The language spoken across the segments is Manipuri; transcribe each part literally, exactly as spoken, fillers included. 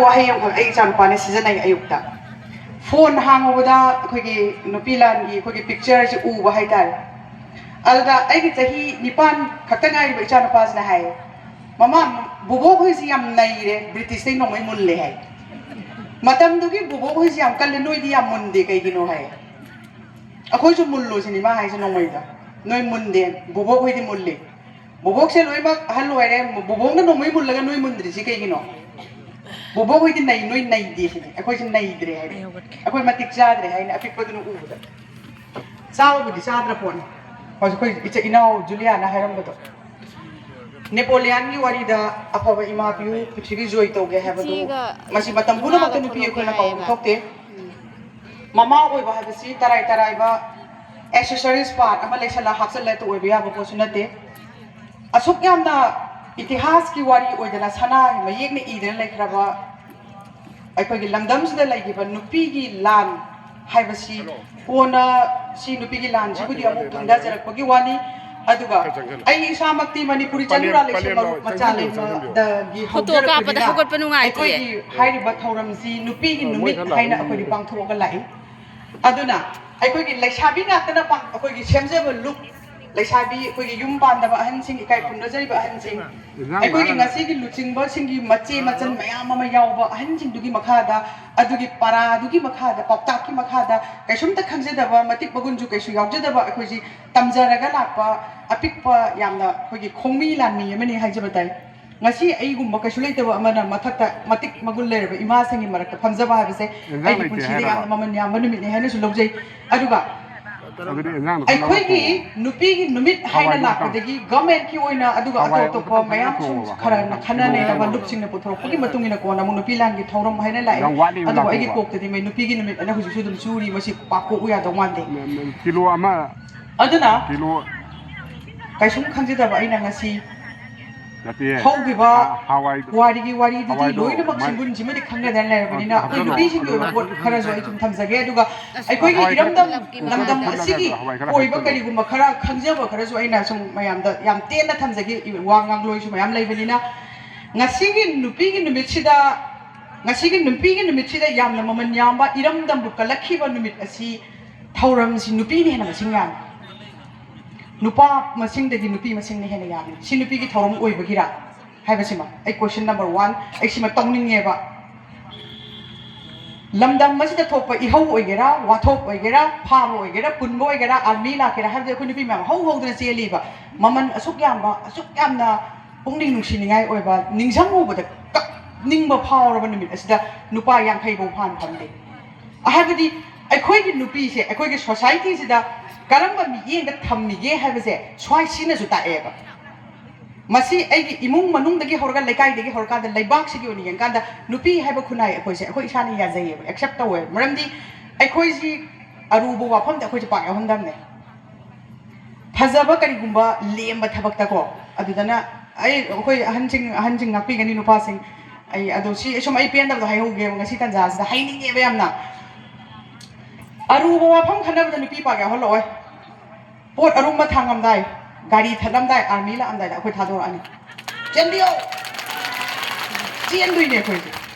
ꯋꯥꯍꯩ ꯑꯃꯈꯛ ꯑꯩ ꯏꯆꯥꯅꯨꯄꯥꯅ ꯁꯤꯖꯤꯟꯅꯩ ꯑꯌꯨꯛꯇ꯫ ꯐꯣꯟ ꯍꯥꯡꯉꯨꯕꯗ ꯑꯩꯈꯣꯏꯒꯤ ꯅꯨꯄꯤ ꯂꯥꯟꯒꯤ ꯑꯩꯈꯣꯏꯒꯤ ꯄꯤꯛꯆꯔꯁꯤ ꯎꯕ ꯍꯥꯏꯇꯥꯔꯦ꯫ ꯑꯗꯨꯗ ꯑꯩꯒꯤ ꯆꯍꯤ ꯅꯤꯄꯥꯟ ꯈꯛꯇ ꯉꯥꯏꯔꯤꯕ ꯏꯆꯥꯅꯨꯄꯥꯁꯤꯅ ꯍꯥꯏ, "ꯃꯃꯥ, ꯕꯣꯕꯣꯛ ꯍꯣꯏꯁꯤ ꯌꯥꯝ ꯅꯩꯔꯦ, ꯕ꯭ꯔꯤꯇꯤꯁꯇꯩ ꯅꯣꯡꯃꯩ ꯃꯨꯜꯂꯦ" ꯍꯥꯏ꯫ "ꯃꯇꯝꯗꯨꯒꯤ ꯕꯣꯕꯣꯛ ꯍꯣꯏꯁꯤ ꯌꯥꯝ ꯀꯜꯂꯦ, ꯅꯣꯏꯗꯤ ꯌꯥꯝ ꯃꯨꯟꯗꯦ, ꯀꯩꯒꯤꯅꯣ?" ꯍꯥꯏ꯫ "ꯑꯩꯈꯣꯏꯁꯨ ꯃꯨꯜꯂꯣ" ꯁꯤꯅꯤ ꯃꯥ ꯍꯥꯏꯁꯦ ꯅꯣꯡꯃꯩꯗ꯫ "ꯅꯣꯏ ꯃꯨꯟꯗꯦ, ꯕꯣꯕꯣꯛ ꯍꯣꯏꯗꯤ ꯃꯨꯜꯂꯤ꯫ ꯕꯣꯕꯣꯛꯁꯦ ꯂꯣꯏꯅꯃꯛ ꯑꯍꯜ ꯑꯣꯏꯔꯦ, ꯕꯣꯕꯣꯛꯅ ꯅꯣꯡꯃꯩ ꯃꯨꯜꯂꯒ ꯅꯣꯏ ꯃꯨꯟꯗ꯭ꯔꯤꯁꯤ ꯀꯩꯒꯤꯅꯣ? ꯕꯣꯕꯣꯛ ꯍꯣꯏꯗꯤ ꯅꯩ, ꯅꯣꯏ ꯅꯩꯗꯦ" ꯁꯤꯅꯤ꯫ "ꯑꯩꯈꯣꯏꯁꯦ ꯅꯩꯗ꯭ꯔꯦ" ꯍꯥꯏꯅ, "ꯑꯩꯈꯣꯏ ꯃꯇꯤꯛ ꯆꯥꯗ꯭ꯔꯦ" ꯍꯥꯏꯅ ꯑꯄꯤꯛꯄꯗꯨꯅ ꯎꯕꯗ꯫ ꯆꯥꯕꯕꯨꯗꯤ ꯆꯥꯗ꯭ꯔ ꯄꯣꯠꯅꯤ꯫ ꯍꯧꯖꯤꯛ ꯑꯩꯈꯣꯏ ꯏꯆꯦ ꯏꯅꯥꯎ ꯖꯨꯂꯤꯌꯥꯅ ꯍꯥꯏꯔꯝꯕꯗꯣ, ꯅꯦꯄꯣꯂꯤꯌꯥꯟꯒꯤ ꯋꯥꯔꯤꯗ "ꯑꯐꯕ ꯏꯃꯥ ꯄꯤꯌꯨ, ꯄ꯭ꯔꯤꯊꯤꯕꯤ ꯖꯣꯏ ꯇꯧꯒꯦ" ꯍꯥꯏꯕꯗꯨ, ꯏꯆꯦꯒ ꯃꯁꯤ ꯃꯇꯝ ꯄꯨꯝꯅꯃꯛꯇ ꯏꯃꯥꯒ ꯅꯨꯄꯤ ꯑꯩꯈꯣꯏꯅ ꯊꯣꯛꯂꯛꯀꯦ ꯀꯥꯎꯕ ꯍꯥꯏꯌꯦꯕ꯫ ꯊꯣꯛꯇꯦ꯫ ꯃꯃꯥ ꯑꯣꯏꯕ ꯍꯥꯏꯕꯁꯤ ꯇꯔꯥꯏ ꯇꯔꯥꯏꯕ ꯑꯦꯛꯁꯦꯁꯔꯤꯁ ꯄꯥꯔꯠ ꯑꯃ ꯂꯩꯁꯜꯂ ꯍꯥꯞꯆꯜꯂ ꯇꯣꯛ ꯑꯣꯏꯕ ꯌꯥꯕ ꯄꯣꯠꯁꯨ ꯅꯠꯇꯦ꯫ ꯑꯁꯨꯛ ꯌꯥꯝꯅ ꯏꯇꯤꯍꯥꯁꯀꯤ ꯋꯥꯔꯤ ꯑꯣꯏꯗꯅ ꯁꯅꯥꯒꯤ ꯃꯌꯦꯛꯅ ꯏꯗꯅ ꯂꯩꯈ꯭ꯔꯕ ꯑꯩꯈꯣꯏꯒꯤ ꯂꯝꯗꯝꯁꯤꯗ ꯂꯩꯈꯤꯕ ꯅꯨꯄꯤꯒꯤ ꯂꯥꯟ ꯍꯥꯏꯕꯁꯤ ꯀꯣꯟꯅ ꯁꯤ ꯅꯨꯄꯤꯒꯤ ꯂꯥꯟꯁꯤꯕꯨꯗꯤ ꯑꯃꯨꯛ ꯊꯦꯡꯅꯖꯔꯛꯄꯒꯤ ꯋꯥꯅꯤ꯫ ꯑꯗꯨꯒ ꯑꯩ ꯏꯁꯥꯃꯛꯇꯤ ꯃꯅꯤꯄꯨꯔꯤ ꯆꯅꯨꯔꯥ ꯂꯩꯁꯦ ꯃꯔꯨꯞ ꯃꯆꯥ ꯂꯩꯃꯗꯒꯤ ꯐꯣꯇꯣ ꯀꯥꯞꯄꯗ ꯍꯧꯒꯠꯂꯛꯄꯅꯤꯅ ꯍꯧꯒꯠꯄ ꯅꯨꯡꯉꯥꯏꯇꯦ꯫ ꯑꯩꯈꯣꯏꯒꯤ ꯍꯥꯏꯔꯤꯕ ꯊꯧꯔꯝꯁꯤ ꯅꯨꯄꯤꯒꯤ ꯅꯨꯃꯤꯠ ꯍꯥꯏꯅ ꯑꯩꯈꯣꯏꯗꯤ ꯄꯥꯡꯊꯣꯛꯑꯒ ꯂꯥꯛꯏ꯫ ꯑꯗꯨꯅ ꯑꯩꯈꯣꯏꯒꯤ ꯂꯩꯁꯥꯕꯤ ꯉꯥꯛꯇꯅ ꯄꯥꯡ-, ꯑꯩꯈꯣꯏꯒꯤ ꯁꯦꯝꯖꯕ ꯂꯨꯛ, ꯂꯩꯁꯥꯕꯤ ꯑꯩꯈꯣꯏꯒꯤ ꯌꯨꯝ ꯄꯥꯟꯗꯕ ꯑꯍꯟꯁꯤꯡ, ꯏꯀꯥꯏ ꯈꯨꯝꯅꯖꯔꯤꯕ ꯑꯍꯟꯁꯤꯡ, ꯑꯩꯈꯣꯏꯒꯤ ꯉꯁꯤꯒꯤ ꯂꯨꯆꯤꯡꯕꯁꯤꯡꯒꯤ ꯃꯆꯦ ꯃꯆꯟ ꯃꯌꯥꯝ ꯑꯃ ꯌꯥꯎꯕ ꯑꯍꯟꯁꯤꯡꯗꯨꯒꯤ ꯃꯈꯥꯗ, ꯑꯗꯨꯒꯤ ꯄꯔꯥꯗꯨꯒꯤ ꯃꯈꯥꯗ, ꯄꯥꯎꯇꯥꯛꯀꯤ ꯃꯈꯥꯗ ꯀꯩꯁꯨꯝꯇ ꯈꯪꯖꯗꯕ, ꯃꯇꯤꯛ ꯃꯒꯨꯟꯁꯨ ꯀꯩꯁꯨ ꯌꯥꯎꯖꯗꯕ ꯑꯩꯈꯣꯏꯁꯤ ꯇꯝꯖꯔꯒ ꯂꯥꯛꯄ ꯑꯄꯤꯛꯄ, ꯌꯥꯝꯅ ꯑꯩꯈꯣꯏꯒꯤ ꯈꯣꯡꯃꯤ ꯂꯥꯟꯃꯤ ꯑꯃꯅꯤ ꯍꯥꯏꯖꯕ ꯇꯥꯏ꯫ ꯉꯁꯤ ꯑꯩꯒꯨꯝꯕ ꯀꯩꯁꯨ ꯂꯩꯇꯕ ꯑꯃꯅ ꯃꯊꯛꯇ ꯃꯇꯤꯛ ꯃꯒꯨꯟ ꯂꯩꯔꯕ ꯏꯃꯥꯁꯤꯡꯒꯤ ꯃꯔꯛꯇ ꯐꯝꯖꯕ ꯍꯥꯏꯕꯁꯦ ꯏꯟꯖꯥꯡ ꯑꯩꯒꯤ ꯂꯩꯇꯦ ꯄꯨꯟꯁꯤꯗ ꯍꯥꯏꯔꯕ? ꯌꯥꯝꯅ ꯃꯃꯜ ꯌꯥꯝꯕ ꯅꯨꯃꯤꯠꯅꯤ ꯍꯥꯏꯅꯁꯨ ꯂꯧꯖꯩ꯫ ꯑꯗꯨꯒ ꯑꯗꯨꯗꯤ ꯏꯟꯖꯥꯡꯗꯣ ꯈꯔ ꯑꯩꯈꯣꯏꯒꯤ ꯊꯣꯡꯉꯣ꯫ ꯅꯨꯄꯤꯒꯤ ꯅꯨꯃꯤꯠ ꯍꯥꯏꯅ ꯍꯋꯥꯏꯗꯣ ꯈꯤꯇꯪ, ꯂꯥꯛꯄꯗꯒꯤ ꯒꯚꯔꯟꯃꯦꯟꯠꯀꯤ ꯑꯣꯏꯅ ꯑꯗꯨꯒ ꯍꯋꯥꯏ ꯑꯇꯣꯞ ꯑꯇꯣꯞꯄ ꯈꯤꯇꯪ ꯃꯌꯥꯝ ꯁꯨꯝ ꯊꯣꯡꯉꯣꯕ꯫ ꯈꯔꯅ ꯈꯟꯅ ꯅꯩꯅꯕ ꯂꯨꯞꯁꯤꯡꯅ ꯄꯨꯊꯣꯔꯛꯄꯒꯤ ꯃꯇꯨꯡ ꯏꯟꯅ ꯀꯣꯟꯅ ꯑꯃꯨꯛ ꯅꯨꯄꯤ ꯂꯥꯟꯒꯤ ꯊꯧꯔꯝ ꯍꯥꯏꯅ ꯂꯥꯛꯑꯦ꯫ ꯌꯥꯝ ꯋꯥꯠꯂꯤꯕ ꯑꯗꯨꯕꯨ ꯑꯩꯒꯤ ꯂꯥꯛꯇꯧꯕ꯫ ꯀꯣꯛꯇꯗꯤ ꯃꯩ ꯅꯨꯄꯤꯒꯤ ꯅꯨꯃꯤꯠ ꯑꯅ ꯍꯧꯖꯤꯛꯁꯨ ꯑꯗꯨꯝ ꯆꯨꯔꯤ, ꯃꯁꯤ ꯄꯥꯛ ꯀꯣꯛꯎ ꯌꯥꯗꯧ ꯃꯥꯟꯗꯦ꯫ ꯀꯤꯂꯣ ꯑꯃ, ꯑꯗꯨꯅ ꯀꯤꯂꯣ ꯀꯩꯁꯨꯝ ꯈꯪꯖꯗꯕ ꯑꯩꯅ ꯉꯁꯤ ꯅꯠꯇꯦ꯫ ꯍꯧꯈꯤꯕ ꯍ-, ꯍꯋꯥꯏꯗꯣ, ꯋꯥꯔꯤꯒꯤ ꯋꯥꯔꯤꯗꯨꯗꯤ ꯍꯋꯥꯏꯗꯣ ꯂꯣꯏꯅꯃꯛ ꯃꯥꯏ-, ꯁꯤꯡꯒꯨꯟꯁꯤꯃꯗꯤ ꯈꯪꯅꯗꯅ ꯂꯩꯔꯕꯅꯤꯅ, ꯑꯩꯈꯣꯏ ꯍꯥꯞꯆꯜꯂꯣ꯫ ꯅꯨꯄꯤꯁꯤꯡꯒꯤ ꯑꯣꯏꯕ ꯄꯣꯠ ꯈꯔꯁꯨ ꯑꯩ ꯁꯨꯝ ꯊꯝꯖꯒꯦ꯫ ꯑꯗꯨꯒ ꯑꯩꯈꯣꯏꯒꯤ ꯍꯋꯥꯏ ꯏꯔꯝꯗꯝ, ꯈꯔ ꯂꯝꯗꯝ ꯐꯨꯠꯂꯒ ꯑꯁꯤꯒꯤ ꯍꯋꯥꯏ ꯈꯔ ꯑꯣꯏꯕ ꯍꯥꯞꯆꯜꯂꯣ꯫ ꯀꯔꯤꯒꯨꯝꯕ ꯈꯔ ꯈꯪꯖꯕ ꯈꯔꯁꯨ ꯑꯩꯅ ꯁꯨꯝ ꯃꯌꯥꯝꯗ ꯌꯥꯝ ꯇꯦꯟꯅ ꯊꯝꯖꯒꯦ꯫ ꯋꯥ ꯉꯥꯡꯂꯣꯏꯁꯨ ꯃꯌꯥꯝ ꯂꯩꯕꯅꯤꯅ, ꯉꯁꯤꯒꯤ ꯅꯨꯄꯤꯒꯤ ꯅꯨꯃꯤꯠꯁꯤꯗ ꯉꯁꯤꯒꯤ ꯅꯨꯄꯤꯒꯤ ꯅꯨꯃꯤꯠꯁꯤꯗ ꯌꯥꯝꯅ ꯃꯃꯜ ꯌꯥꯝꯕ ꯏꯔꯝꯗꯝꯕꯨ ꯀꯜꯂꯛꯈꯤꯕ ꯅꯨꯃꯤꯠ ꯑꯁꯤ ꯊꯧꯔꯝꯁꯤ ꯅꯨꯄꯤꯅ ꯍꯦꯟꯅ ꯃꯁꯤꯡ ꯌꯥꯝꯃꯤ꯫ ꯅꯨꯄꯥ ꯃꯁꯤꯡꯗꯒꯤ ꯅꯨꯄꯤ ꯃꯁꯤꯡꯅ ꯍꯦꯟꯅ ꯌꯥꯝꯃꯤ꯫ ꯁꯤ ꯅꯨꯄꯤꯒꯤ ꯊꯧꯔꯝ ꯑꯣꯏꯕꯒꯤꯔ ꯍꯥꯏꯕꯁꯤꯃ ꯑꯩ question number one, ꯑꯩ ꯁꯤꯃ ꯇꯧꯅꯤꯡꯉꯦꯕ꯫ ꯂꯝꯗꯝ ꯑꯁꯤꯗ ꯊꯣꯛꯄ ꯏꯍꯧ ꯑꯣꯏꯒꯦꯔꯥ, ꯋꯥꯊꯣꯛ ꯑꯣꯏꯒꯦꯔꯥ, ꯐꯥꯕ ꯑꯣꯏꯒꯦꯔꯥ, ꯄꯨꯟꯕ ꯑꯣꯏꯒꯦꯔꯥ, ꯑꯥꯔꯃꯤ ꯂꯥꯛꯀꯦꯔꯥ ꯍꯥꯏꯕꯗꯤ ꯑꯩꯈꯣꯏ ꯅꯨꯄꯤ ꯃꯌꯥꯝ ꯍꯧ ꯍꯧꯗꯅ ꯆꯦꯜꯂꯤꯕ꯫ ꯃꯃꯜ ꯑꯁꯨꯛ ꯌꯥꯝꯕ, ꯑꯁꯨꯛ ꯌꯥꯝꯅ ꯄꯨꯛꯅꯤꯡ ꯅꯨꯡꯁꯤꯅꯤꯡꯉꯥꯏ ꯑꯣꯏꯕ, ꯅꯤꯡꯁꯤꯡꯉꯨꯕꯗ ꯀꯞꯅꯤꯡꯕ ꯐꯥꯎꯔꯕ ꯅꯨꯃꯤꯠ ꯑꯁꯤꯗ ꯅꯨꯄꯥ ꯌꯥꯡꯈꯩ ꯐꯥꯎ ꯐꯥꯅ ꯐꯝꯗꯦ꯫ ꯍꯥꯏꯕꯗꯤ ꯑꯩꯈꯣꯏꯒꯤ ꯅꯨꯄꯤꯁꯦ ꯑꯩꯈꯣꯏꯒꯤ societyꯁꯤꯗ ꯀꯔꯝꯕ ꯃꯤꯠꯌꯦꯡꯗ ꯊꯝꯃꯤꯒꯦ ꯍꯥꯏꯕꯁꯦ ꯁ꯭ꯋꯥꯏꯁꯤꯅꯁꯨ ꯇꯥꯛꯑꯦꯕ꯫ ꯃꯁꯤ ꯑꯩꯒꯤ ꯏꯃꯨꯡ ꯃꯅꯨꯡꯗꯒꯤ ꯍꯧꯔꯒ, ꯂꯩꯀꯥꯏꯗꯒꯤ ꯍꯧꯔꯀꯥꯟꯗ, ꯂꯩꯕꯥꯛꯁꯤꯒꯤ ꯑꯣꯏꯅ ꯌꯦꯡꯀꯥꯟꯗ ꯅꯨꯄꯤ ꯍꯥꯏꯕ ꯈꯨꯟꯅꯥꯏ ꯑꯩꯈꯣꯏꯁꯦ ꯑꯩꯈꯣꯏ ꯏꯁꯥꯅ ꯌꯥꯖꯩꯌꯦꯕ, accept ꯇꯧꯋꯦꯕ꯫ ꯃꯔꯝꯗꯤ ꯑꯩꯈꯣꯏꯁꯤ ꯑꯔꯨꯕ ꯋꯥꯐꯝꯗ ꯑꯩꯈꯣꯏꯁꯦ ꯄꯥꯛ ꯌꯥꯎꯍꯟꯗꯕꯅꯦ꯫ ꯐꯖꯕ ꯀꯔꯤꯒꯨꯝꯕ ꯂꯦꯝꯕ ꯊꯕꯛꯇꯀꯣ, ꯑꯗꯨꯗꯅ ꯑꯩ, ꯑꯩꯈꯣꯏ ꯑꯍꯟꯁꯤꯡ, ꯑꯍꯟꯁꯤꯡ ꯉꯥꯛꯄꯤꯒꯅꯤ ꯅꯨꯄꯥꯁꯤꯡ꯫ ꯑꯩ ꯑꯗꯣ ꯁꯤ ꯁꯨꯝ ꯑꯩ ꯄꯦꯟꯗꯕꯗꯣ ꯍꯥꯏꯍꯧꯒꯦꯕ, ꯉꯁꯤ ꯇꯥꯟꯖꯥꯁꯤꯗ ꯍꯥꯏꯅꯤꯡꯉꯦꯕ ꯌꯥꯝꯅ꯫ ꯑꯔꯨꯕ ꯋꯥꯐꯝ ꯈꯟꯅꯕꯗ ꯅꯨꯄꯤ ꯄꯥꯛ ꯌꯥꯎꯍꯜꯂꯛꯑꯣꯏ꯫ ꯄꯣꯠ ꯑꯔꯨꯝꯕ ꯊꯥꯡꯉꯝꯗꯥꯏ, ꯒꯥꯔꯤ ꯊꯠꯂꯝꯗꯥꯏ, ꯑꯥꯔꯃꯤ ꯂꯥꯛꯑꯝꯗꯥꯏꯗ ꯑꯩꯈꯣꯏ ꯊꯥꯗꯣꯔꯛꯑꯅꯤ꯫ "ꯆꯦꯟꯕꯤꯌꯣ!" ꯆꯦꯟꯗꯣꯏꯅꯦ ꯑꯩꯈꯣꯏꯁꯦ꯫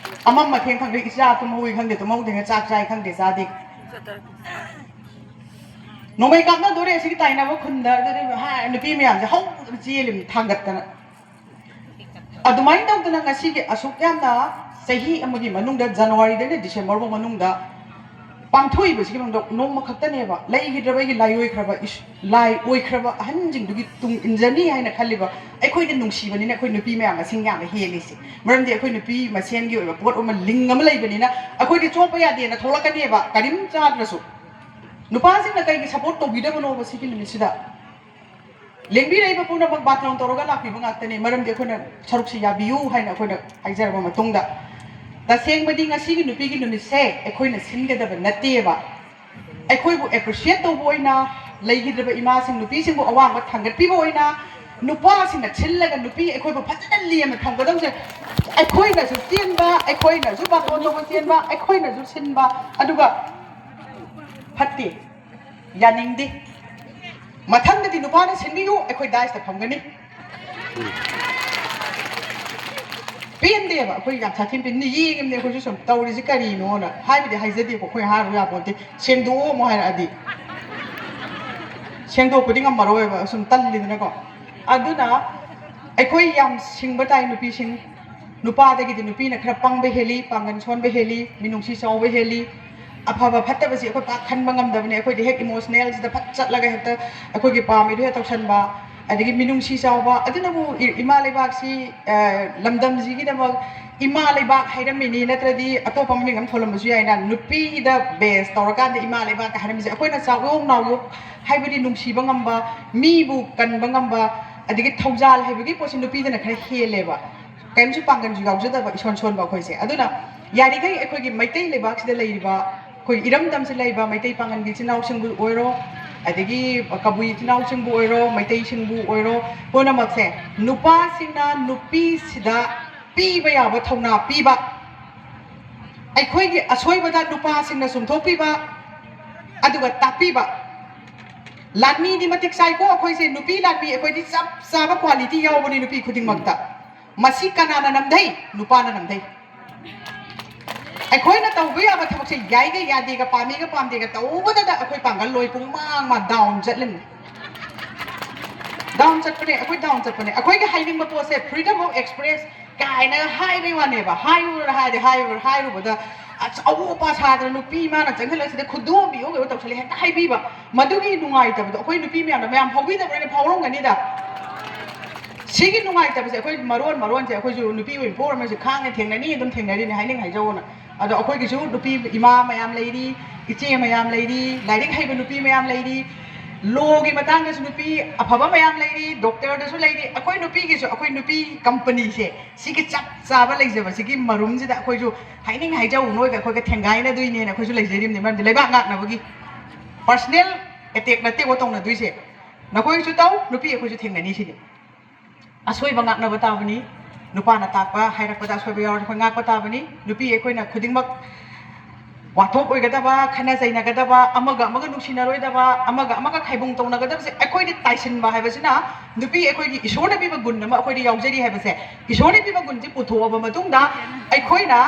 ꯑꯃꯝ ꯑꯊꯦꯡ ꯈꯪꯗꯦ, ꯏꯆꯥ ꯇꯨꯝꯍꯧꯏ ꯈꯪꯗꯦ, ꯇꯨꯝꯍꯧꯗꯦ, ꯆꯥꯛ ꯆꯥꯏ ꯈꯪꯗꯦ, ꯆꯥꯗꯦ꯫ ꯅꯣꯡꯃꯩ ꯀꯥꯞꯅꯗꯣꯔꯦ ꯑꯁꯤꯒꯤ ꯇꯥꯏꯅꯕ ꯈꯨꯟꯗ, ꯑꯗꯨꯗꯤ ꯍꯥꯏ, ꯅꯨꯄꯤ ꯃꯌꯥꯝꯁꯦ ꯍꯧꯗꯅ ꯆꯦꯜꯂꯤꯕꯅꯤ ꯊꯥꯡꯒꯠꯇꯅ꯫ ꯑꯗꯨꯃꯥꯏꯅ ꯇꯧꯗꯅ ꯉꯁꯤꯒꯤ ꯑꯁꯨꯛ ꯌꯥꯝꯅ ꯆꯍꯤ ꯑꯃꯒꯤ ꯃꯅꯨꯡꯗ, ꯖꯅꯋꯥꯔꯤꯗꯩꯅ ꯗꯤꯁꯦꯝꯕꯔ ꯐꯥꯎ ꯃꯅꯨꯡꯗ ꯄꯥꯡꯊꯣꯛꯏꯕꯁꯤꯒꯤ ꯃꯅꯨꯡꯗ ꯅꯣꯡꯃ ꯈꯛꯇꯅꯦꯕ ꯂꯩꯈꯤꯗ꯭ꯔꯕ ꯑꯩꯒꯤ ꯂꯥꯏ ꯑꯣꯏꯈ꯭ꯔꯕ ꯏꯁ-, ꯂꯥꯏ ꯑꯣꯏꯈ꯭ꯔꯕ ꯑꯍꯟꯁꯤꯡꯗꯨꯒꯤ ꯇꯨꯡ ꯏꯟꯖꯅꯤ ꯍꯥꯏꯅ ꯈꯜꯂꯤꯕ꯫ ꯑꯩꯈꯣꯏꯗ ꯅꯨꯡꯁꯤꯕꯅꯤꯅ ꯑꯩꯈꯣꯏ ꯅꯨꯄꯤ ꯃꯌꯥꯝ ꯃꯁꯤꯡ ꯌꯥꯝꯅ ꯍꯦꯜꯂꯤꯁꯦ꯫ ꯃꯔꯝꯗꯤ ꯑꯩꯈꯣꯏ ꯅꯨꯄꯤ ꯃꯁꯦꯟꯒꯤ ꯑꯣꯏꯕ ꯄꯣꯠ ꯑꯃ, ꯂꯤꯡ ꯑꯃ ꯂꯩꯕꯅꯤꯅ ꯑꯩꯈꯣꯏꯗꯤ ꯆꯣꯞꯄ ꯌꯥꯗꯦꯅ ꯊꯣꯛꯂꯛꯀꯅꯦꯕ, ꯀꯔꯤꯝ ꯆꯥꯗ꯭ꯔꯁꯨ꯫ ꯅꯨꯄꯥꯁꯤꯡꯅ ꯀꯩꯒꯤ support ꯇꯧꯕꯤꯗꯕꯅꯣꯕ ꯁꯤꯒꯤ ꯅꯨꯃꯤꯠꯁꯤꯗ? ꯂꯦꯡꯕꯤꯔꯛꯏꯕ ꯄꯨꯝꯅꯃꯛ ꯕꯥꯇꯣꯟ ꯇꯧꯔꯒ ꯂꯥꯛꯄꯤꯕ ꯉꯥꯛꯇꯅꯤ꯫ ꯃꯔꯝꯗꯤ ꯑꯩꯈꯣꯏꯅ ꯁꯔꯨꯛꯁꯤ ꯌꯥꯕꯤꯌꯨ ꯍꯥꯏꯅ ꯑꯩꯈꯣꯏꯅ ꯍꯥꯏꯖꯔꯕ ꯃꯇꯨꯡꯗ, ꯇꯁꯦꯡꯕꯗꯤ ꯉꯁꯤꯒꯤ ꯅꯨꯄꯤꯒꯤ ꯅꯨꯃꯤꯠꯁꯦ ꯑꯩꯈꯣꯏꯅ ꯁꯤꯟꯒꯗꯕ ꯅꯠꯇꯦꯕ꯫ ꯑꯩꯈꯣꯏꯕꯨ appreciate ꯇꯧꯕ ꯑꯣꯏꯅ, ꯂꯩꯈꯤꯗ꯭ꯔꯕ ꯏꯃꯥꯁꯤꯡ, ꯅꯨꯄꯤꯁꯤꯡꯕꯨ ꯑꯋꯥꯡꯕ ꯊꯥꯡꯒꯠꯄꯤꯕ ꯑꯣꯏꯅ, ꯅꯨꯄꯥꯁꯤꯡꯅ ꯁꯤꯜꯂꯒ ꯅꯨꯄꯤ ꯑꯩꯈꯣꯏꯕꯨ ꯐꯖꯅ ꯂꯦꯝꯅ ꯊꯝꯒꯗꯧꯁꯦ꯫ ꯑꯩꯈꯣꯏꯅꯁꯨ ꯆꯦꯟꯕ, ꯑꯩꯈꯣꯏꯅꯁꯨ ꯕꯥꯇꯣꯟ ꯇꯧꯕ ꯆꯦꯟꯕ, ꯑꯩꯈꯣꯏꯅꯁꯨ ꯁꯤꯟꯕ, ꯑꯗꯨꯒ ꯐꯠꯇꯦ, ꯌꯥꯅꯤꯡꯗꯦ꯫ ꯃꯊꯪꯗꯗꯤ ꯅꯨꯄꯥꯅ ꯁꯤꯟꯕꯤꯌꯨ, ꯑꯩꯈꯣꯏ dais ꯇ ꯐꯝꯒꯅꯤ꯫ ꯄꯦꯟꯗꯦꯕ꯫ ꯑꯩꯈꯣꯏ ꯌꯥꯝ ꯁꯥꯊꯤꯅ ꯄꯦꯟ-, ꯌꯦꯡꯉꯤꯕꯅꯦ ꯑꯩꯈꯣꯏꯁꯨ ꯁꯨꯝ ꯇꯧꯔꯤꯁꯤ ꯀꯔꯤꯅꯣꯅ꯫ ꯍꯥꯏꯕꯗꯤ ꯍꯥꯏꯖꯗꯦꯕ, ꯑꯩꯈꯣꯏ ꯍꯥꯏꯔꯨ ꯌꯥꯄꯣꯟꯇꯦ, "ꯁꯦꯡꯗꯣꯛꯑꯣ" ꯑꯃꯨꯛ ꯍꯥꯏꯔꯛꯑꯗꯤ ꯁꯦꯡꯗꯣꯛꯄꯗꯤ ꯉꯝꯃꯔꯣꯏꯕ, ꯁꯨꯝ ꯇꯜꯂꯤꯗꯅꯀꯣ꯫ ꯑꯗꯨꯅ ꯑꯩꯈꯣꯏ ꯌꯥꯝ ꯁꯤꯡꯕ ꯇꯥꯏ ꯅꯨꯄꯤꯁꯤꯡ꯫ ꯅꯨꯄꯥꯗꯒꯤꯗꯤ ꯅꯨꯄꯤꯅ ꯈꯔ ꯄꯪꯕ ꯍꯦꯜꯂꯤ, ꯄꯥꯡꯒꯜ ꯁꯣꯟꯕ ꯍꯦꯜꯂꯤ, ꯃꯤꯅꯨꯡꯁꯤ ꯆꯥꯎꯕ ꯍꯦꯜꯂꯤ꯫ ꯑꯐꯕ ꯐꯠꯇꯕꯁꯤ ꯑꯩꯈꯣꯏ ꯄꯥꯛ ꯈꯟꯕ ꯉꯝꯗꯕꯅꯤ꯫ ꯑꯩꯈꯣꯏꯗꯤ ꯍꯦꯛ ꯏꯃꯣꯁꯅꯦꯜꯁꯤꯗ ꯐꯠ ꯆꯠꯂꯒ ꯍꯦꯛꯇ ꯑꯩꯈꯣꯏꯒꯤ ꯄꯥꯝꯃꯤꯗꯣ ꯍꯦꯛ ꯇꯧꯁꯟꯕ꯫ ꯑꯗꯒꯤ ꯃꯤꯅꯨꯡꯁꯤ ꯆꯥꯎꯕ꯫ ꯑꯗꯨꯅꯕꯨ ꯏ-, ꯏꯃꯥ ꯂꯩꯕꯥꯛꯁꯤ, ꯑ, ꯂꯝꯗꯝꯁꯤꯒꯤꯗꯃꯛ ꯏꯃꯥ ꯂꯩꯕꯥꯛ ꯍꯥꯏꯔꯝꯃꯤꯅꯤ, ꯅꯠꯇ꯭ꯔꯗꯤ ꯑꯇꯣꯞꯄ ꯃꯃꯤꯡ ꯑꯃ ꯊꯣꯜꯂꯝꯕꯁꯨ ꯌꯥꯏꯅ꯫ ꯅꯨꯄꯤꯗ ꯕꯦꯁ ꯇꯧꯔꯀꯥꯟꯗ ꯏꯃꯥ ꯂꯩꯕꯥꯛꯀ ꯍꯥꯏꯔꯝꯃꯤꯁꯦ ꯑꯩꯈꯣꯏꯅ ꯆꯥꯎꯌꯣꯡ ꯅꯥꯎꯌꯣꯛ ꯍꯥꯏꯕꯗꯤ ꯅꯨꯡꯁꯤꯕ ꯉꯝꯕ, ꯃꯤꯕꯨ ꯀꯟꯕ ꯉꯝꯕ, ꯑꯗꯒꯤ ꯊꯧꯖꯥꯜ ꯍꯥꯏꯕꯒꯤ ꯄꯣꯠꯁꯤ ꯅꯨꯄꯤꯗꯅ ꯈꯔ ꯍꯦꯜꯂꯦꯕ꯫ ꯀꯔꯤꯝꯁꯨ ꯄꯥꯡꯒꯜꯁꯨ ꯌꯥꯎꯖꯗꯕ, ꯏꯁꯣꯟ ꯁꯣꯟꯕ ꯑꯩꯈꯣꯏꯁꯦ꯫ ꯑꯗꯨꯅ ꯌꯥꯔꯤꯈꯩ ꯑꯩꯈꯣꯏꯒꯤ ꯃꯩꯇꯩ ꯂꯩꯕꯥꯛꯁꯤꯗ ꯂꯩꯔꯤꯕ ꯑꯩꯈꯣꯏ ꯏꯔꯝꯗꯝꯁꯤꯗ ꯂꯩꯕ ꯃꯩꯇꯩ ꯄꯥꯉꯜꯒꯤ ꯏꯆꯤꯟ ꯏꯅꯥꯎꯁꯤꯡꯕꯨ ꯑꯣꯏꯔꯣ, ꯑꯗꯒꯤ ꯀꯕꯨꯏ ꯏꯆꯤꯟ ꯏꯅꯥꯎꯁꯤꯡꯕꯨ ꯑꯣꯏꯔꯣ, ꯃꯩꯇꯩꯁꯤꯡꯕꯨ ꯑꯣꯏꯔꯣ, ꯄꯨꯝꯅꯃꯛꯁꯦ ꯅꯨꯄꯥꯁꯤꯡꯅ ꯅꯨꯄꯤꯁꯤꯗ ꯄꯤꯕ ꯌꯥꯕ ꯊꯧꯅꯥ ꯄꯤꯕ, ꯑꯩꯈꯣꯏꯒꯤ ꯑꯁꯣꯏꯕꯗ ꯅꯨꯄꯥꯁꯤꯡꯅ ꯆꯨꯝꯊꯣꯛꯄꯤꯕ, ꯑꯗꯨꯒ ꯇꯥꯛꯄꯤꯕ꯫ ꯂꯥꯟꯃꯤꯗꯤ ꯃꯇꯤꯛ ꯆꯥꯏꯀꯣ ꯑꯩꯈꯣꯏꯁꯦ, ꯅꯨꯄꯤ ꯂꯥꯟꯃꯤ ꯑꯩꯈꯣꯏꯗꯤ ꯆꯞ ꯆꯥꯕ ꯀ꯭ꯋꯥꯂꯤꯇꯤ ꯌꯥꯎꯕꯅꯤ ꯅꯨꯄꯤ ꯈꯨꯗꯤꯡꯃꯛꯇ꯫ ꯃꯁꯤ ꯀꯅꯥꯅ ꯅꯝꯊꯩ? ꯅꯨꯄꯥꯅ ꯅꯝꯊꯩ꯫ ꯑꯩꯈꯣꯏꯅ ꯇꯧꯕ ꯌꯥꯕ ꯊꯕꯛꯁꯦ ꯌꯥꯏꯒ ꯌꯥꯗꯦꯒ, ꯄꯥꯝꯃꯤꯒ ꯄꯥꯝꯗꯦꯒ ꯇꯧꯕꯗꯗ ꯑꯩꯈꯣꯏ ꯄꯥꯡꯒꯜ ꯂꯣꯏ ꯄꯨꯡ ꯃꯥꯡ ꯃꯥꯡ ꯗꯥꯎꯟ ꯆꯠꯂꯤꯅꯤ꯫ ꯗꯥꯎꯟ ꯆꯠꯄꯅꯦ, ꯑꯩꯈꯣꯏ ꯗꯥꯎꯟ ꯆꯠꯄꯅꯦ꯫ ꯑꯩꯈꯣꯏꯒꯤ ꯍꯥꯏꯅꯤꯡꯕ ꯄꯣꯠꯁꯦ freedom of express ꯀꯥꯏꯅ ꯍꯥꯏꯕꯩ ꯋꯥꯅꯦꯕ꯫ ꯍꯥꯏꯔꯨꯔ ꯍꯥꯏꯔꯦ, ꯍꯥꯏꯔꯨꯔ ꯍꯥꯏꯔꯨꯕꯗ ꯑꯁ, ꯑꯋꯣꯛ ꯑꯄꯥ ꯁꯥꯗꯅ ꯅꯨꯄꯤ ꯃꯥꯅ ꯆꯪꯁꯤꯜꯂꯛꯁꯤꯗ ꯈꯨꯗꯣꯝꯕꯤꯌꯣ ꯀꯩꯅꯣ ꯇꯧꯁꯜꯂꯦ ꯍꯦꯛꯇ ꯍꯥꯏꯕꯤꯕ꯫ ꯃꯗꯨꯒꯤ ꯅꯨꯡꯉꯥꯏꯇꯕꯗꯣ ꯑꯩꯈꯣꯏ ꯅꯨꯄꯤ ꯃꯌꯥꯝꯅ ꯃꯌꯥꯝ ꯐꯥꯎꯕꯤꯗꯕ꯭ꯔꯥꯅ ꯐꯥꯎꯔꯝꯒꯅꯤꯗ꯫ ꯁꯤꯒꯤ ꯅꯨꯡꯉꯥꯏꯇꯕꯁꯦ ꯑꯩꯈꯣꯏ ꯃꯔꯣꯟ ꯃꯔꯣꯟꯁꯦ ꯑꯩꯈꯣꯏꯁꯨ ꯅꯨꯄꯤ ꯑꯣꯏꯅ ꯄꯣꯛꯎꯔꯝꯃꯁꯦ ꯈꯥꯡꯉꯦ, ꯊꯦꯡꯅꯅꯤ, ꯑꯗꯨꯝ ꯊꯦꯡꯅꯔꯤꯅꯦ, ꯍꯥꯏꯅꯤꯡ ꯍꯥꯏꯖꯧꯅ꯫ ꯑꯗꯣ ꯑꯩꯈꯣꯏꯒꯤꯁꯨ ꯅꯨꯄꯤ ꯏꯃꯥ ꯃꯌꯥꯝ ꯂꯩꯔꯤ, ꯏꯆꯦ ꯃꯌꯥꯝ ꯂꯩꯔꯤ, ꯂꯥꯏꯔꯤꯛ ꯍꯩꯕ ꯅꯨꯄꯤ ꯃꯌꯥꯝ ꯂꯩꯔꯤ, ꯂꯣꯒꯤ ꯃꯇꯥꯡꯗꯁꯨ ꯅꯨꯄꯤ ꯑꯐꯕ ꯃꯌꯥꯝ ꯂꯩꯔꯤ, ꯗꯣꯛꯇꯔꯗꯁꯨ ꯂꯩꯔꯤ꯫ ꯑꯩꯈꯣꯏ ꯅꯨꯄꯤꯒꯤꯁꯨ, ꯑꯩꯈꯣꯏ ꯅꯨꯄꯤ ꯀꯝꯄꯅꯤꯁꯦ ꯁꯤꯒꯤ ꯆꯞ ꯆꯥꯕ ꯂꯩꯖꯕꯁꯤꯒꯤ ꯃꯔꯨꯝꯁꯤꯗ ꯑꯩꯈꯣꯏꯁꯨ ꯍꯥꯏꯅꯤꯡ ꯍꯥꯏꯖꯧ, ꯅꯣꯏꯒ ꯑꯩꯈꯣꯏꯒ ꯊꯦꯡꯒꯥꯏꯅꯗꯣꯏꯅꯦꯅ ꯑꯩꯈꯣꯏꯁꯨ ꯂꯩꯖꯔꯤꯕꯅꯤ꯫ ꯃꯔꯝꯗꯤ ꯂꯩꯕꯥꯛ ꯉꯥꯛꯅꯕꯒꯤ personal attack ꯅꯠꯇꯦꯀꯣ ꯇꯧꯅꯗꯣꯏꯁꯦ꯫ ꯅꯈꯣꯏꯁꯨ ꯇꯧ, ꯅꯨꯄꯤ ꯑꯩꯈꯣꯏꯁꯨ ꯊꯦꯡꯅꯅꯤ ꯁꯤꯗꯤ꯫ ꯑꯁꯣꯏꯕ ꯉꯥꯛꯅꯕ ꯇꯥꯕꯅꯤ꯫ ꯅꯨꯄꯥꯅ ꯇꯥꯛꯄ ꯍꯥꯏꯔꯛꯄꯗ ꯑꯁꯣꯏꯕ ꯌꯥꯎꯔꯗꯤ ꯑꯩꯈꯣꯏ ꯉꯥꯛꯄ ꯇꯥꯕꯅꯤ꯫ ꯅꯨꯄꯤ ꯑꯩꯈꯣꯏꯅ ꯈꯨꯗꯤꯡꯃꯛ ꯋꯥꯊꯣꯛ ꯑꯣꯏꯒꯗꯕ, ꯈꯠꯅ ꯆꯩꯅꯒꯗꯕ, ꯑꯃꯒ ꯑꯃꯒ ꯅꯨꯡꯁꯤꯅꯔꯣꯏꯗꯕ, ꯑꯃꯒ ꯑꯃꯒ ꯈꯥꯏꯕꯨꯡ ꯇꯧꯅꯒꯗꯕꯁꯦ ꯑꯩꯈꯣꯏꯗ ꯇꯥꯏꯁꯤꯟꯕ ꯍꯥꯏꯕꯁꯤꯅ ꯅꯨꯄꯤ ꯑꯩꯈꯣꯏꯒꯤ ꯏꯁꯣꯔꯅ ꯄꯤꯕ ꯒꯨꯟ ꯑꯃ ꯑꯩꯈꯣꯏꯗ ꯌꯥꯎꯖꯔꯤ ꯍꯥꯏꯕꯁꯦ, ꯏꯁꯣꯔꯅ ꯄꯤꯕ ꯒꯨꯟꯁꯦ ꯄꯨꯊꯣꯛꯑꯕ ꯃꯇꯨꯡꯗ ꯑꯩꯈꯣꯏꯅ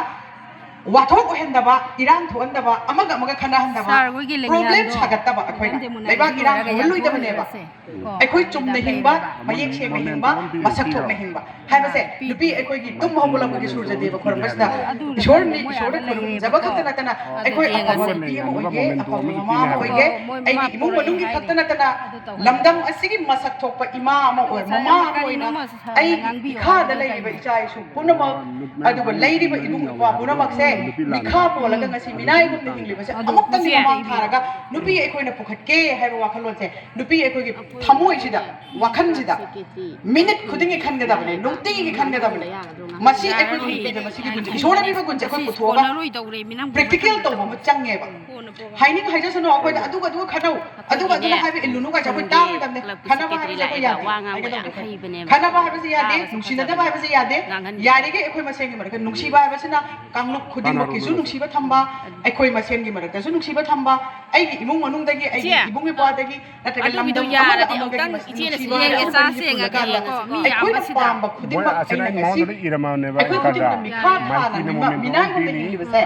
ꯋꯥꯊꯣꯛ ꯑꯣꯏꯍꯟꯗꯕ, ꯏꯔꯥꯡ ꯊꯣꯛꯍꯟꯗꯕ, ꯑꯃꯒ ꯑꯃꯒ ꯈꯠꯅꯍꯟꯗꯕ, ꯁꯥꯔ, ꯑꯩꯈꯣꯏꯒꯤ problem ꯂꯦꯡꯌꯥꯟꯗꯣ ꯁꯥꯒꯠꯇꯕ ꯑꯩꯈꯣꯏꯅ ꯈꯤꯇꯪꯗꯤ ꯃꯨꯟꯅ ꯂꯩꯕꯥꯛ ꯏꯔꯥꯡ ꯌꯦꯡꯊꯣꯛꯑꯒ ꯍꯧꯍꯜꯂꯣꯏꯗꯕꯅꯦꯕ꯫ ꯌꯥꯊꯣꯛꯑꯒ ꯀꯣ, ꯑꯩꯈꯣꯏ ꯆꯨꯝꯅ ꯌꯥꯝ ꯍꯤꯡꯕ, ꯂꯩꯔꯦꯕ꯫ ꯃꯌꯦꯛ ꯁꯦꯡꯅ ꯍꯤꯡꯕ, ꯃꯁꯛ ꯊꯣꯛꯅ ꯍꯤꯡꯕ ꯍꯥꯏꯕꯁꯦ ꯅꯨꯄꯤ ꯑꯩꯈꯣꯏꯒꯤ ꯇꯨꯝ ꯍꯧꯒꯠꯂꯛꯄꯒꯤ ꯁꯨꯔꯖꯗꯦꯕ ꯈꯣꯏꯔꯝꯕꯁꯤꯗ ꯑꯗꯨ ꯏꯁꯣꯔꯅꯤ, ꯃꯣꯏ ꯏꯁꯣꯔꯗ ꯑꯥꯗ ꯈꯣꯏꯔꯨꯝꯖꯕ ꯂꯩꯔꯦꯕꯀꯣ꯫ ꯈꯛꯇ ꯅꯠꯇꯅ ꯑꯗꯨ ꯑꯩꯈꯣꯏ ꯑꯐꯕ ꯌꯦꯡꯉꯁꯤ꯫ ꯅꯨꯄꯤ ꯑꯃ ꯑꯣꯏꯒꯦ, ꯑꯐꯕ ꯃꯃꯥ ꯑꯃ ꯑꯣꯏꯒꯦ, ꯃꯣꯏ ꯃꯃꯥ ꯑꯩꯒꯤ ꯏꯃꯨꯡ ꯄꯣꯔꯛꯑꯦ ꯃꯅꯨꯡꯒꯤ ꯍꯥꯏꯔꯤ꯫ ꯈꯛꯇ ꯅꯠꯇꯅ ꯑꯗꯨ ꯇꯧꯍꯜꯂꯣ꯫ ꯂꯝꯗꯝ ꯑꯁꯤꯒꯤ ꯃꯁꯛ ꯊꯣꯛꯄ ꯏꯃꯥ ꯑꯃ ꯑꯣꯏ, ꯃꯃꯥ ꯑꯃ ꯑꯣꯏꯅ ꯀꯔꯤꯅꯣ ꯃꯥꯁꯨ ꯁꯥꯔꯅ ꯑꯩꯒꯤ ꯉꯥꯡꯕꯤꯌꯣ ꯏꯈꯥꯗ ꯍꯥꯏꯕꯗꯣ ꯂꯩꯔꯤꯕ ꯀꯩꯅꯣ? ꯏꯆꯥ ꯏꯁꯨ ꯄꯨꯝꯅꯃꯛ, ꯑꯗꯨꯒ ꯂꯩꯔꯤꯕ ꯏꯕꯨꯡ ꯏꯄ꯭ꯋꯥ ꯄꯨꯝꯅꯃꯛꯁꯦ ꯃꯤꯈꯥ ꯄꯣꯜꯂꯒ ꯉꯁꯤ ꯃꯤꯅꯥꯏꯒꯨꯝꯅ ꯍꯤꯡꯂꯤꯕꯁꯦ ꯑꯗꯨ ꯑꯃꯨꯛꯇꯪꯗꯤ ꯏꯆꯦ ꯃꯃꯥꯡ ꯊꯥꯔꯒ ꯅꯨꯄꯤ ꯑꯩꯈꯣꯏꯅ ꯄꯨꯈꯠꯀꯦ ꯍꯥꯏꯕ ꯋꯥꯈꯜꯂꯣꯟꯁꯦ ꯅꯨꯄꯤ ꯑꯩꯈꯣꯏꯒꯤ ꯊꯃꯣꯏꯁꯤꯗ, ꯋꯥꯈꯜꯁꯤꯗ ꯃꯤꯅꯤꯠ ꯈꯨꯗꯤꯡꯒꯤ ꯈꯟꯒꯗꯕꯅꯦ, ꯅꯨꯡꯇꯤꯒꯤ ꯈꯟꯒꯗꯕꯅꯦ꯫ ꯃꯁꯤ ꯑꯩꯈꯣꯏꯒꯤ ꯅꯨꯄꯤꯗ ꯃꯁꯤꯒꯤ ꯒꯨꯟꯁꯦ ꯏꯁꯣꯔꯅ ꯄꯤꯕ ꯒꯨꯟꯁꯦ ꯑꯩꯈꯣꯏ ꯄꯨꯊꯣꯛꯑꯒ practical ꯇꯧꯕ ꯑꯃ ꯆꯪꯉꯦꯕ꯫ ꯍꯥꯏꯅꯤꯡ ꯍꯥꯏꯖꯁꯅꯨ ꯑꯩꯈꯣꯏꯗ ꯑꯗꯨꯒ ꯑꯗꯨꯒ ꯈꯠꯅꯧ, ꯑꯗꯨꯒ ꯑꯗꯨꯅ ꯍꯥꯏꯕ ꯏꯜꯂꯨꯅꯨ ꯀꯥꯏꯁꯦ ꯑꯩꯈꯣꯏ ꯇꯥꯔꯣꯏꯗꯕꯅꯦ꯫ ꯈꯠꯅꯕ ꯍꯥꯏꯕꯁꯦ ꯑꯩꯈꯣꯏ ꯌꯥꯗꯦ꯫ ꯍꯥꯏꯒꯗꯕꯅꯦ꯫ ꯈꯠꯅꯕ ꯍꯥꯏꯕꯁꯦ ꯌꯥꯗꯦ, ꯅꯨꯡꯁꯤꯅꯗꯕ ꯍꯥꯏꯕꯁꯦ ꯌꯥꯗꯦ꯫ ꯌꯥꯔꯤꯈꯩ ꯑꯩꯈꯣꯏ ꯃꯁꯦꯟꯒꯤ ꯃꯔꯛꯇ ꯅꯨꯡꯁꯤꯕ ꯍꯥꯏꯕꯁꯤꯅ ꯀꯥꯡꯂꯨꯞ ꯈꯨꯗꯤꯡꯃꯛꯀꯤꯁꯨ ꯅꯨꯡꯁꯤꯕ ꯊꯝꯕ, ꯑꯩꯈꯣꯏ ꯃꯁꯦꯟꯒꯤ ꯃꯔꯛꯇꯁꯨ ꯅꯨꯡꯁꯤꯕ ꯊꯝꯕ, ꯑꯩꯒꯤ ꯏꯃꯨꯡ ꯃꯅꯨꯡꯗꯒꯤ, ꯑꯩꯒꯤ ꯏꯕꯨꯡ ꯏꯄ꯭ꯋꯥꯗꯒꯤ, ꯅꯠꯇ꯭ꯔꯒ ꯂꯝꯗꯝ ꯑꯃꯒ ꯑꯃꯒꯒꯤ ꯃꯁꯦꯟ ꯅꯨꯡꯁꯤꯕ ꯍꯥꯏꯕꯁꯤ ꯑꯩꯈꯣꯏꯅ ꯄꯨꯜꯂꯀꯥꯟꯗ ꯑꯩꯈꯣꯏꯅ ꯄꯥꯝꯕ ꯈꯨꯗꯤꯡꯃꯛ ꯑꯩꯅ ꯉꯁꯤ ꯑꯩꯈꯣꯏ ꯈꯨꯗꯤꯡꯃꯛ ꯃꯤꯈꯥ ꯊꯥꯅ ꯃꯤꯃꯥ-, ꯃꯤꯅꯥꯏꯒꯨꯝꯅ ꯍꯤꯡꯂꯤꯕꯁꯦ